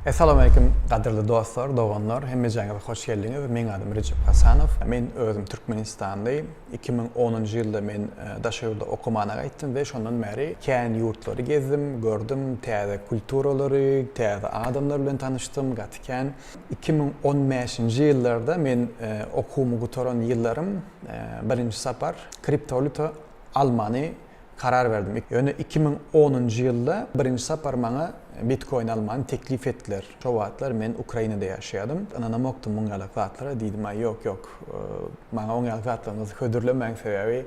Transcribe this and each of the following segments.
Essalawmaleýkim gadyrly dostlar, doganlar, hemmejäňize hoş geldiňiz. Meň adym Rejep Hasanow. Men özüm türkmenistanly. 2010-njy ýylda men daşary ýurda okamana gaýtdym we şondan bäri kän ýurtlary gezdim, gördüm, täze kulturalary, täze adamlar bilen tanyşdym, gaty kän. 2015-nji ýyllarda men okuwymy gutaran ýyllarym birinji sapar kriptowalýuta almany karar berdim. Ýöne 2010-njy ýylda birinji sapar maňa bitkoin almany teklip etdiler. Şo wagtlar men Ukrainada ýaşaýardym. Ynanamokdym muň ýalak zatlara. Diýdim, aý ýok, ýok, maňa oň ýaly zatlaryňyzy hödürlemäň, sebäbi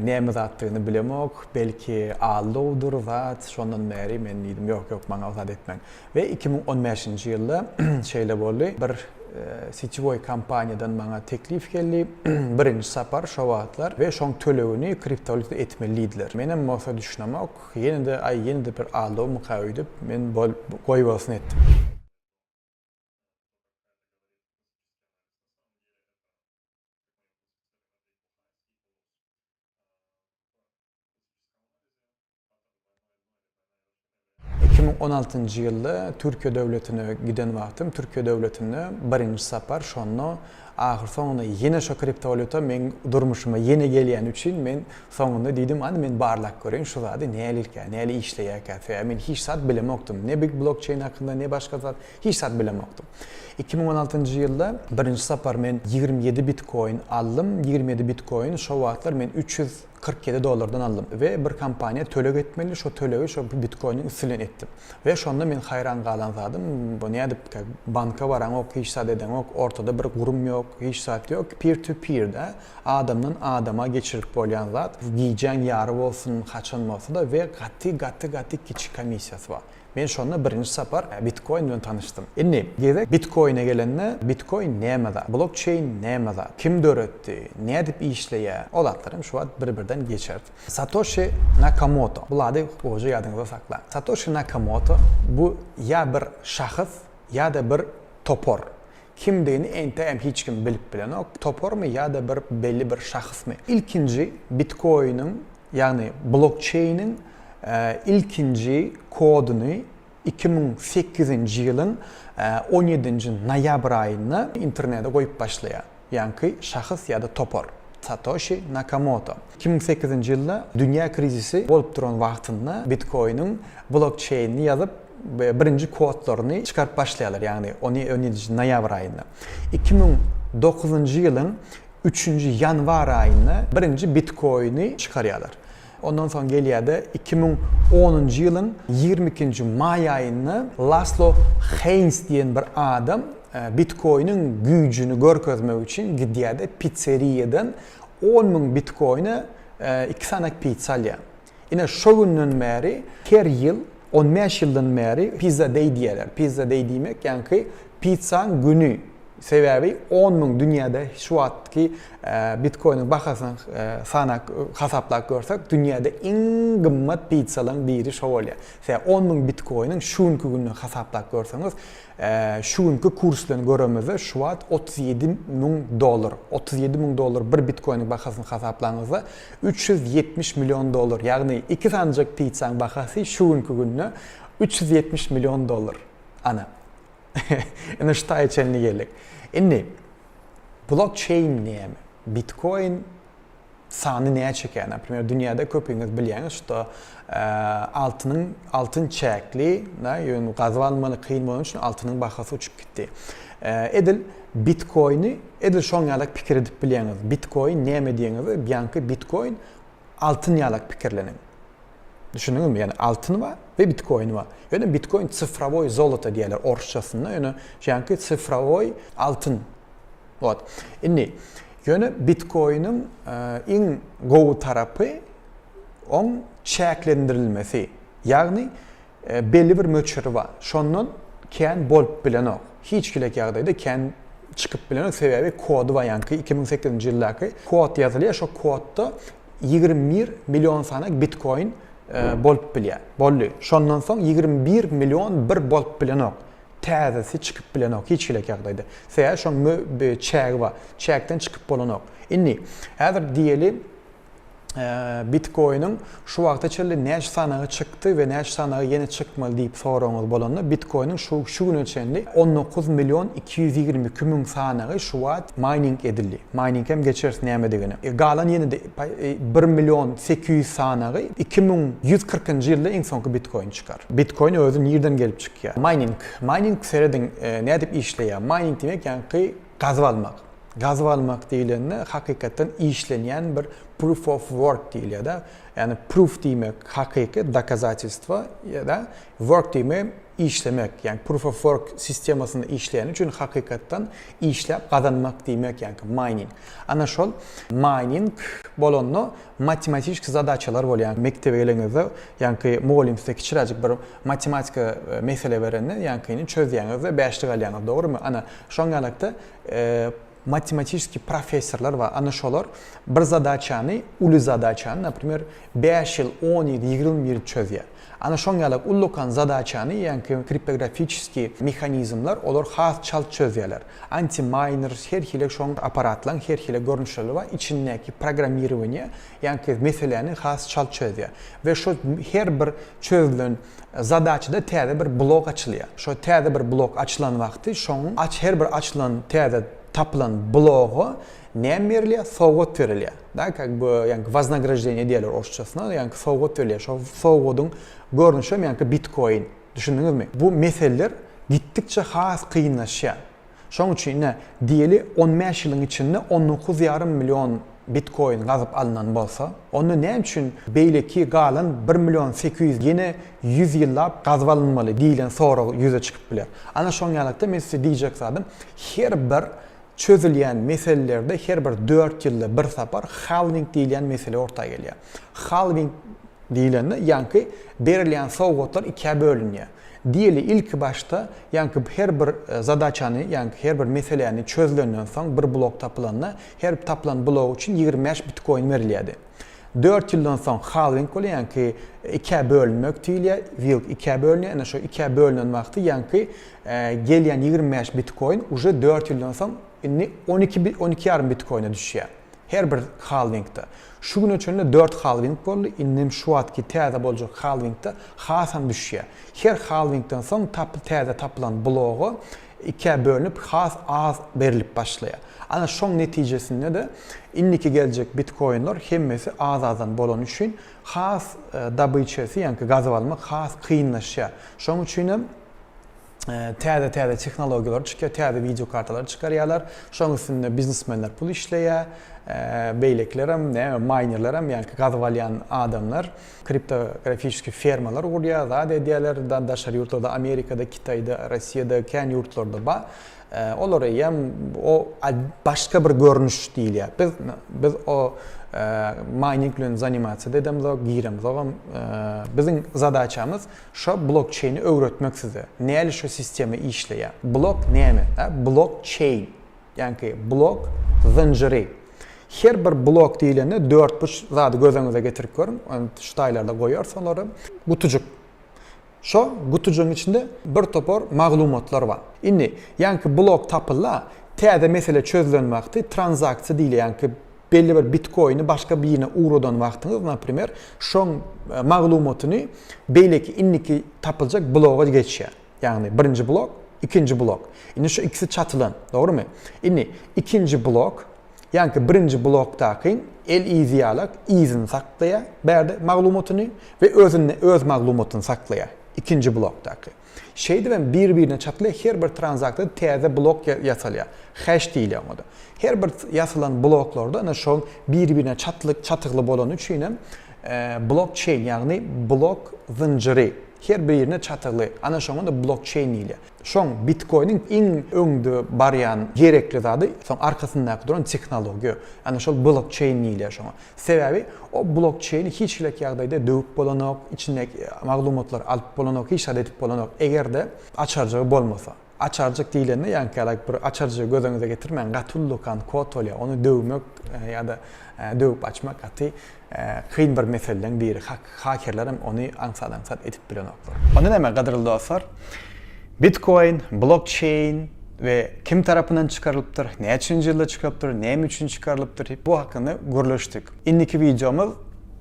näme zatdygyny bilemok, belki aldawdyr zat, şondan bäri men diýdim, ýok, ýok, maňa o zat etmäň. We 2015-nji ýylda şeýle boldy, bir setiwoý kompaniýadan maňa teklip geldi, birinji sapar şo wagtlar we şoň tölegini kriptowalýutada etmeli diýdiler. Menem bolsa düşünemok, ýene-de aý ýene-de bir aldawmyka öýdüp, men bol goýbolsun etdim. 2016-njy ýylda Türkiýe döwletine giden wagtym, Türkiýe döwletinde birinji sapar şonda ahyr soňunda ýene şo kriptowalýuta meň durmuşyma ýene gelýäni üçin men soňunda diýdim, hany men barlap göreýin şu zady nähilikä, nähili işleýärkä, sebäbi men hiç zat bilemokdym, ne big blokçeýn hakynda, ne başga zat, hiç zat bilemokdym. 2016-njy ýylda birinji sapar men 27 bitkoin aldym, 27 bitkoin şo wagtlar men 300 47 dollardan aldym we bir kompaniýa töleg etmeli şo tölegi şo bitkoiniň üsti bilen etdim. We şonda men haýran galan zadym bu nädip banka baraňok hiç zat edeňok ortada bir gurum ýok hiç zat ýok peer to peer da adamdan adama geçirip bolýan zat gijäň ýary bolsun haçan bolsada we gaty gaty gaty kiçi komissiýasy bar. Men şonda birinji sapar bitkoin bilen tanyşdym. Indi gezek bitkoine gelende, bitkoin näme zat? Blokçeýn näme zat? Kim döretdi? Nädip işleýär? O zatlar hem şu wagt bir-birden geçeris. Satoşi Nakamoto. Bu ady goja ýadyňyzda saklaň. Satoşi Nakamoto bu ýa bir şahs, ýa-da bir topar. Kimdigini entegem hiç kim bilip bilenok. Toparmy ýa-da bir belli bir şahsmy? Ilkinji bitkoiniň Ýagny blokçeýniň ilkinji koduny 2008-nji ýylyň on ýedinji noýabr aýynda internete goýup başlaýar. Ýaňky şahs ýa-da topar. Satoşi Nakamoto. 2008-nji ýylda dünýä krizisi bolup duran wagtynda bitkoiniň blokçeýnini ýazyp birinji kodlaryny çykaryp başlaýarlar, ýagny on ýedinji noýabr aýynda. 2009-njy ýylyň Üçünji ýanwar aýynda birinji bitkoini çykarýarlar. Ondan soň gelýär-de 2010-njy ýylyň 22-nji maý aýynda Laslo Heýns diýen bir adam bitkoiniň güýjüni görkezmek üçin gidýär-de pitseriýadan 10 müň bitkoine iki sany pitsa alýar. Ine şo günden bäri her ýyl 15 ýyldan bäri Pizza Day diýýärler. Pizza Day diýmek ýaňky pitsaň güni. Sebäbi 10 müň dünýäde şu wagtky bitkoiniň bahasyny sanap hasaplap görsek dünýäde iň gymmat pitsalaryň biri şo bolýar. Sebäbi 10 müň bitkoiniň şu günki gününi hasaplap görseňiz Şu günki kurs bilen göremizde şu wagt 37 müň dollar, 37 müň dollar bir bitkoiniň bahasyny hasaplaňyzda 370 million dollar, ýagny iki sanyjak pitsaň bahasy şu günki günde 370 million dollar. Ana. Ine şu taýa çenli geldik. Indi blokçeýn näme? Bitkoin sany näçekä? Naprimer, dünýäde köpüňiz bilýäňiz, şuda altynyň altyn çäkli, da, ýöne gazyp almaly kyn bolany üçin altynyň bahasy uçup gitdi. Edil bitkoini edil şoň ýalak pikir edip bilýäňiz. Bitkoin näme diýeňizde, ýaňky bitkoin altyn ýalak pikirleniň. Düşündiňizmi? Ýani altyn bar we bitkoin bar. Ýöne bitkoin cyfrowoý zolota diýýärler orsçasynda. Ýöne ýaňky cyfrowoý altyn Wot. Indi ýöne bitkoiniň iň gowy tarapy oň çäklendirilmesi. Ýagny belli bir möçberi bar. Şondan kän bolup bilenok. Hiç hili ýagdaýda kän çykyp bilenok. Sebäbi kody bar ýaňky 2008-nji ýyldaky kod ýazylýar. Şo kodda 21 million sany bitkoin bolup bilýär. Boldy. Şondan soň 21 million bir bolup bilenok. Täzesi çykyp bilenok hiç hili ýagdaýda. Sebäbi şoň mö çägi bar. Çäkden çykyp bolanok. Indi häzir diýeli. Bitkoiniň şu wagta çenli näçe sanagy çykdy we näçe sanagy ýene çykmaly diýip soragyňyz bolanda, bitkoiniň şu şu güne çenli 19 million 222 müň sanagy şu wagt maýning edildi. Maýning hem geçeris nämedigini. Galan ýene-de 1 million 800 sanagy 2140-njy ýylda iň soňky bitkoin çykar. Bitkoin özi nirden gelip çykýar? Maýning. Maýning serediň nädip işleýär? Maýning diýmek ýaňky gazyp almak. Gazyp almak diýlende hakykatdan işlenýän bir proof of work diýilýär-de. Ýagny proof diýmek hakyky dokazatelstwo ýa-da work diýmek işlemek. Ýagny proof of work sistemasynda işleýäni üçin hakykatdan işläp gazanmak diýmek ýagny mining. Ana şol mining bolanda matematiçki zadaçalar bolýar. Mekdebe geleňizde ýaňky mugallym size kiçiräjik bir matematika mesele berende ýaňkyny çözýäňiz we bäşlik alýaňyz dogrymy? Ana şoň ýalakda matematiçeskiý professorlar bar, ana şolar bir zadaçany, uly zadaçany, naprimer, bäş ýyl, on ýyl, 20 ýyl çözýär. Ana şoň ýaly ullakan zadaçany, ýaňky kriptografiçeskiý mehanizmler, olar has çalt çözýärler. Anti-maýner, her hili şoň apparatlaryň her hili görnüşleri bar, içindäki programmirowaniýe, ýaňky meseläni has çalt çözýär. We şo her bir çözülen Zadaçada täze bir blok açylýar. Şo täze bir blok açylan wagty şoň aç her bir açylan täze tapylan bloga näme berilýär? Sowgat berilýär. Da kak by ýaňky waznagraždeniýe diýerler orsçasyna, ýaňky sowgat berilýär. Şo sowgadyň görnüşem ýaňky bitkoin. Düşündiňizmi? Bu meseleler gitdikçe has kynlaşýar. Şoň üçin ine, diýeli 15 ýylyň içinde 19 ýarym million bitkoin gazyp alnan bolsa, onda näme üçin beýleki galan bir million 800 ýene 100 ýyllap gazyp alynmaly diýlen sorag ýüze çykyp biler. Ana şoň ýalakda men size diýjek zadym, her bir çözülýän meselelerde her bir dört ýylda bir sapar halwing diýilýän mesele orta gelýär. Halwing diýlende ýaňky berilýän sowgatlar ikä bölünýär. Diýeli ilki başda ýaňky her bir zadaçany ýaňky her bir meseläni çözülenden soň bir blok tapylanda her tapylan blok üçin 25 bitkoin berilýärdi. 4 ýyldan soň halwing bolýar ýaňky ikä bölünmek diýilýär wilk ikä bölünýär ine şo ikä bölünen wagty ýaňky gelýän 25 bitkoin uje 4 ýyldan soň indi 12 12 ýarym bitkoine düşýär. Her bir halwingde. Şu güne çenli 4 halwing boldy, indem şu wagtky täze boljak halwingde hasam düşýär. Her halwingden soň tap täze tapylan bloga ikä bölünip has az berlip başlaýar. Ana şoň netijesinde-de indiki geljek bitkoinler hemmesi az-azdan bolany üçin has dobyçasy, ýaňky gazyp almak has kynlaşýar. Şoň üçinem täze-täze tehnologiýalar çykýar, täze wideokartalar çykarýarlar. Şoň üstünde biznesmenler pul işleýär. Beýlekilerem, näme, maýnerlerem, ýagny gazyp alýan adamlar kriptografiçeskiý fermalar gurýar, zat edýärler. Daşary ýurtlarda, Amerikada, Kitaýda, Russiýada, kän ýurtlarda bar. Olar eýýäm o başga bir görnüş diýilýär. Biz biz o maýning bilen zanimasiýa edemzok, giremzogam. Biziň zadaçamyz Şo blokçeýni öwretmek size. Näli şo sistema işleýär. Blok näme? Blokçeýn. Ýaňky blok zynjyry. Her bir blok diýlende dörtburç zady göz öňüňize getirip görüň. Şu taýlarda goýarys olary. Gutujyk. Şo gutujygyň içinde bir topar maglumatlar bar. Indi ýaňky blok tapylda, täze mesele çözülen wagty tranzaksiýa diýilýär. Ýaňky belli bir bitkoini başga birine ugradan wagtyňyz, naprimer, şoň maglumatyny beýleki indiki tapyljak bloga geçýär. Ýagny birinji blok, ikinji blok. Indi şu ikisi çatylan, dogrymy? Indi ikinji blok, ýaňky birinji blokdaky el yzy ýalak yzyny saklaýar bärde maglumatyny we özünde öz maglumatyny saklaýar ikinji blokdaky. Şeýdibem bir-birine çatylýar, her bir tranzaksiýada täze blok ýasalýar. Hash diýilýär oňa-da. Her bir ýasalan bloklarda ine şol bir-birine çatlyk, çatygly bolany üçin hem blokçeýn, ýagny blok zynjyry her birine çatygly. Ana şoňa-da blokçeýn diýilýär. Şoň bitkoiniň iň öňde barýan gerekli zady soň arkasyndaky duran tehnologiýa. Ana şol blokçeýn diýilýär şoňa. Sebäbi o blokçeýni hiç hili ýagdaýda döwüp bolanok, içindäki maglumatlary alyp bolanok, hiç zat edip bolanok, eger-de açarjygy bolmasa. Açarjyk diýlende, ýaňky ýaly bir açarjygy göz öňüňize getirmäň, gaty ullakan kod bolýar, ony döwmek ýa-da döwüp açmak gaty kyn bir meseleleň biri. Hakerler hem ony aňsat-aňsat edip bilenoklar. Onda näme, gadyrly dostlar, bitkoin, blokçeýn we kim tarapyndan çykarylypdyr, näçinji ýylda çykarylypdyr, näme üçin çykarylypdyr, bu hakynda gürleşdik. Indiki wideomyz.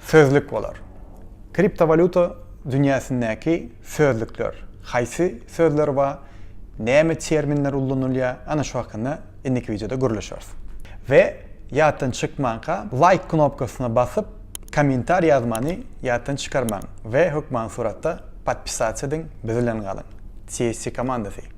sözlük bolar. Kriptowalýuta dünýäsindäki sözlükler, haýsy sözler bar, näme terminler ullanylýar, ana şu hakynda indiki wideoda gürleşeris. We ýatdan çykmanka laýk knopkasyna basyp kommentariý ýazmany ýatdan çykarmaň we hökman suratda podpisasiýa ediň biz bilen galyň. TSC komandasy.